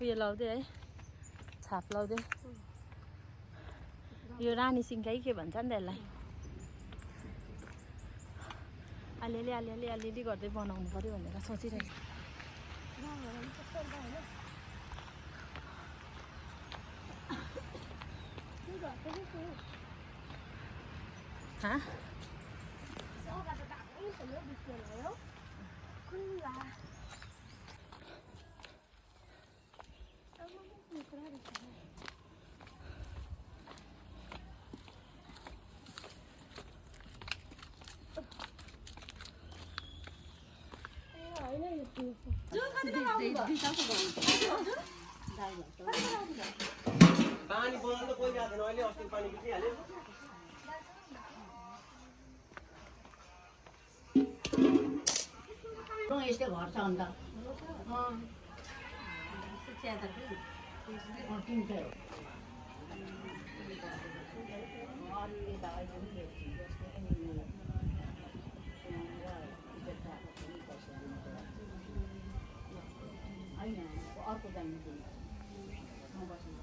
उयो लाउँदै है छाप लाउँदै यो रानी सिंह के भन्छ नि त यसलाई अलिअलि गर्दै बनाउनु पर्यो भनेर सोचिरहेको हाँ पानी बनाउन त कोही जाँदैन अहिले अस्ति पानी किनिहाल्यो यस्तै घर छ अन्त अर्को जानु उपस्थित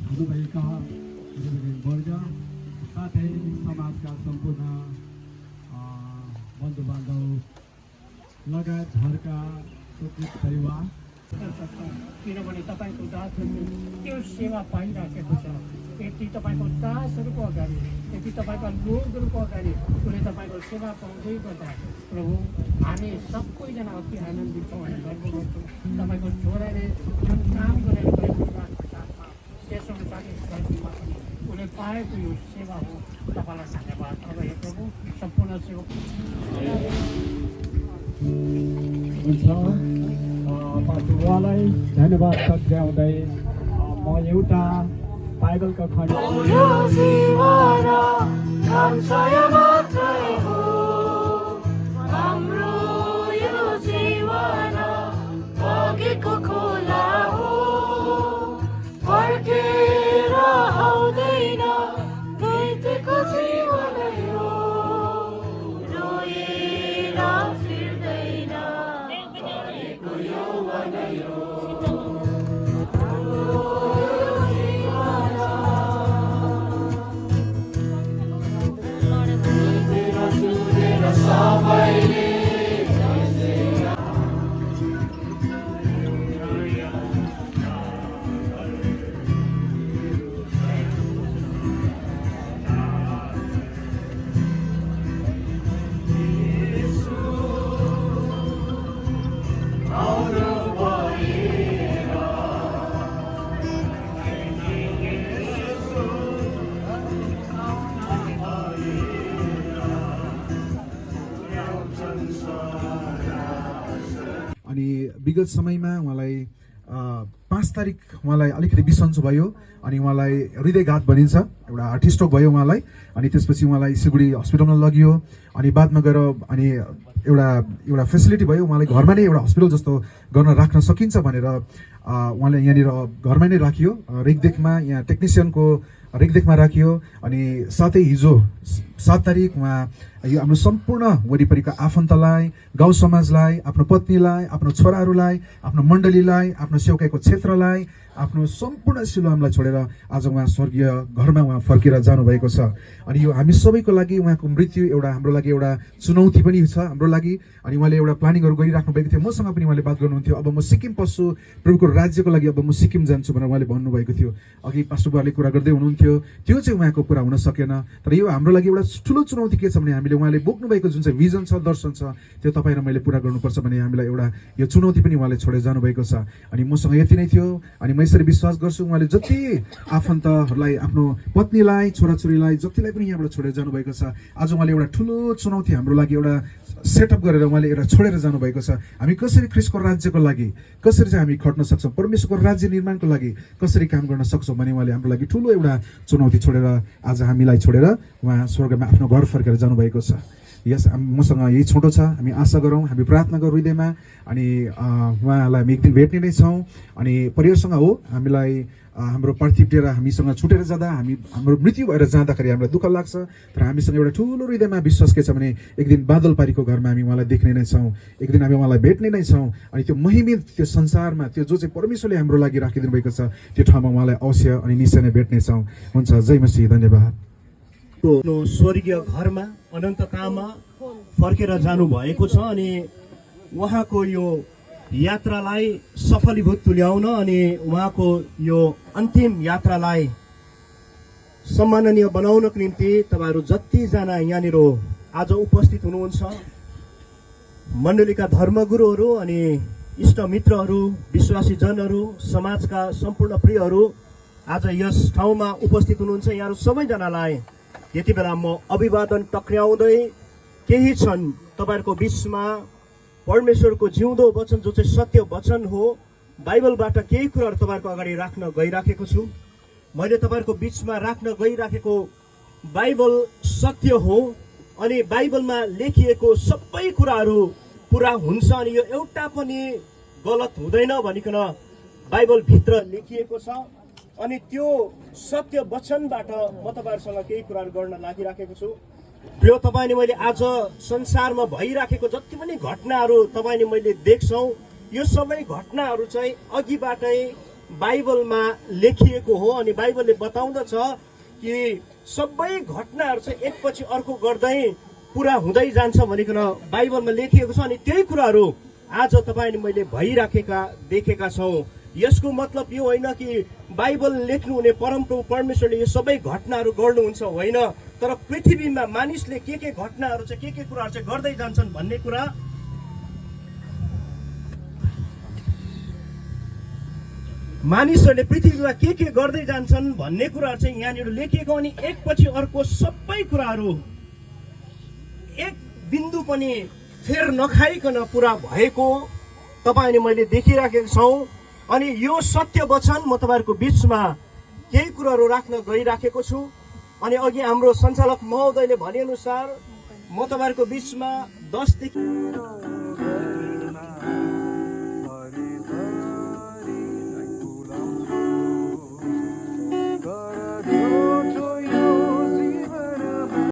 हुनुभएका वर्ग साथै समाजका सम्पूर्ण बन्धुबान्धव लगायत घरका शोषित परिवार किनभने तपाईँको दासहरूले त्यो सेवा पाइराखेको छ यति तपाईँको दासहरूको अगाडि यति तपाईँका लोकहरूको अगाडि उसले तपाईँको सेवा पाउँदै गर्दा प्रभु हामी सबैजना अति आनन्दित छौँ अनि गर्व गर्छौँ तपाईँको छोराले जुन काम गरेर गएको साथमा त्यस अनुसार धरतीमा पनि उसले पाएको यो सेवा हो तपाईँलाई धन्यवाद अब हे प्रभु सम्पूर्ण सेवक हुन्छ पाठुवालाई धन्यवाद टक्राउँदै म एउटा बाइबलको खण्ड अनि विगत समयमा उहाँलाई 5 तारिक उहाँलाई अलिकति बिसन्चो भयो अनि उहाँलाई हृदयघात भनिन्छ एउटा हार्ट स्ट्रोक भयो उहाँलाई अनि त्यसपछि उहाँलाई सिलगढी हस्पिटलमा लगियो अनि बादमा गएर अनि एउटा फेसिलिटी भयो उहाँलाई घरमा नै एउटा हस्पिटल जस्तो गर्न राख्न सकिन्छ भनेर उहाँले यहाँनिर घरमा नै राखियो रेखदेखमा यहाँ टेक्निसियनको रेखदेखमा राखियो अनि साथै हिजो 7 तारिक उहाँ यो हाम्रो सम्पूर्ण वरिपरिका आफन्तलाई गाउँ समाजलाई आफ्नो पत्नीलाई आफ्नो छोराहरूलाई आफ्नो मण्डलीलाई आफ्नो सेवकाईको क्षेत्रलाई आफ्नो सम्पूर्ण सिलोआमलाई छोडेर आज उहाँ स्वर्गीय घरमा उहाँ फर्केर जानुभएको छ अनि यो हामी सबैको लागि उहाँको मृत्यु एउटा हाम्रो लागि एउटा चुनौती पनि छ हाम्रो लागि अनि उहाँले एउटा प्लानिङहरू गरिराख्नु भएको थियो मसँग पनि उहाँले बात गर्नुहुन्थ्यो अब म सिक्किम पस्छु प्रभुको राज्यको लागि अब म सिक्किम जान्छु भनेर उहाँले भन्नुभएको थियो अघि पास्टर बुवाले कुरा गर्दै हुनुहुन्थ्यो त्यो चाहिँ उहाँको पुरा हुन सकेन तर यो हाम्रो लागि एउटा ठुलो चुनौती के छ भने हामीले उहाँले बोक्नुभएको जुन चाहिँ भिजन छ दर्शन छ त्यो तपाईँ र मैले पुरा गर्नुपर्छ भने हामीलाई एउटा यो चुनौती पनि उहाँले छोडेर जानुभएको छ अनि मसँग यति नै थियो अनि म यसरी विश्वास गर्छु उहाँले जति आफन्तहरूलाई आफ्नो पत्नीलाई छोराछोरीलाई जतिलाई पनि यहाँबाट छोडेर जानुभएको छ आज उहाँले एउटा ठुलो चुनौती हाम्रो लागि एउटा सेटअप गरेर उहाँले एउटा छोडेर जानुभएको छ। हामी कसरी ख्रीष्टको राज्यको लागि कसरी चाहिँ हामी खट्न सक्छौँ, परमेश्वरको राज्य निर्माणको लागि कसरी काम गर्न सक्छौँ भने उहाँले हाम्रो लागि ठुलो एउटा चुनौती छोडेर आज हामीलाई छोडेर उहाँ स्वर्गमा आफ्नो घर फर्केर जानुभएको छ। यस मसँग यही छोटो छ। हामी आशा गरौँ, हामी प्रार्थना गरौँ हृदयमा, अनि उहाँलाई हामी एक दिन भेट्ने नै छौँ। अनि परिवारसँग हो हामीलाई हाम्रो पार्थिव डेरा हामीसँग छुटेर जाँदा हाम्रो मृत्यु भएर जाँदाखेरि हामीलाई दुःख लाग्छ, तर हामीसँग एउटा ठुलो हृदयमा विश्वास के छ भने एक दिन बादल पारीको घरमा हामी उहाँलाई देख्ने नै छौँ, एक दिन हामी उहाँलाई भेट्ने नै छौँ। अनि त्यो महिमित त्यो संसारमा त्यो जो चाहिँ परमेश्वरले हाम्रो लागि राखिदिनु भएको छ त्यो ठाउँमा उहाँलाई अवश्य अनि निश्चय नै भेट्नेछौँ। हुन्छ, जय मसीह, धन्यवाद। स्वर्गीय घरमा अनन्ततामा फर्केर जानुभएको छ अनि उहाँको यो यात्रालाई सफलीभूत तुल्याउन अनि उहाँको यो अन्तिम यात्रालाई सम्माननीय बनाउनको निम्ति तपाईँहरू जतिजना यहाँनिर आज उपस्थित हुनुहुन्छ, मण्डलीका धर्मगुरुहरू अनि इष्टमित्रहरू, विश्वासी जनहरू, समाजका सम्पूर्ण प्रियहरू आज यस ठाउँमा उपस्थित हुनुहुन्छ। यहाँहरू सबैजनालाई यति बेला म अभिवादन टक्र्याउँदै केही क्षण तपाईँहरूको बिचमा परमेश्वरको जिउँदो वचन जो चाहिँ सत्य वचन हो, बाइबलबाट केही कुराहरू तपाईँहरूको अगाडि राख्न गइराखेको छु। मैले तपाईँहरूको बिचमा राख्न गइराखेको बाइबल सत्य हो अनि बाइबलमा लेखिएको सबै कुराहरू पुरा हुन्छ अनि यो एउटा पनि गलत हुँदैन भनिकन बाइबलभित्र लेखिएको छ। अनि त्यो सत्य वचनबाट म तपाईँहरूसँग केही कुराहरू गर्न लागिराखेको छु। प्रिय तपाईँले मैले आज संसारमा भइराखेको जति पनि घटनाहरू तपाईँले मैले देख्छौँ, यो सबै घटनाहरू चाहिँ अघिबाटै बाइबलमा लेखिएको हो अनि बाइबलले बताउँदछ कि सबै घटनाहरू चाहिँ एकपछि अर्को गर्दै पुरा हुँदै जान्छ भनिकन बाइबलमा लेखिएको छ। अनि त्यही कुराहरू आज तपाईँले मैले भइराखेका देखेका छौँ। यसको मतलब यो होइन कि बाइबल लेख्नुहुने परमप्रभु परमेश्वरले यो सबै घटनाहरू गर्नुहुन्छ, होइन, तर पृथ्वीमा मानिसले के घटनाहरू चाहिँ के कुराहरू चाहिँ गर्दै जान्छन् भन्ने कुरा मानिसहरूले पृथ्वीमा के गर्दै जान्छन् भन्ने कुराहरू चाहिँ यहाँनिर लेखिएको। अनि एकपछि अर्को सबै कुराहरू एक बिन्दु पनि फेर नखाइकन पुरा भएको तपाईँले मैले देखिराखेको छौँ। अनि यो सत्य वचन म तपाईँहरूको बिचमा केही कुराहरू राख्न गइराखेको छु। अनि अघि हाम्रो सञ्चालक महोदयले भनेअनुसार म तपाईँहरूको बिचमा 10 देखि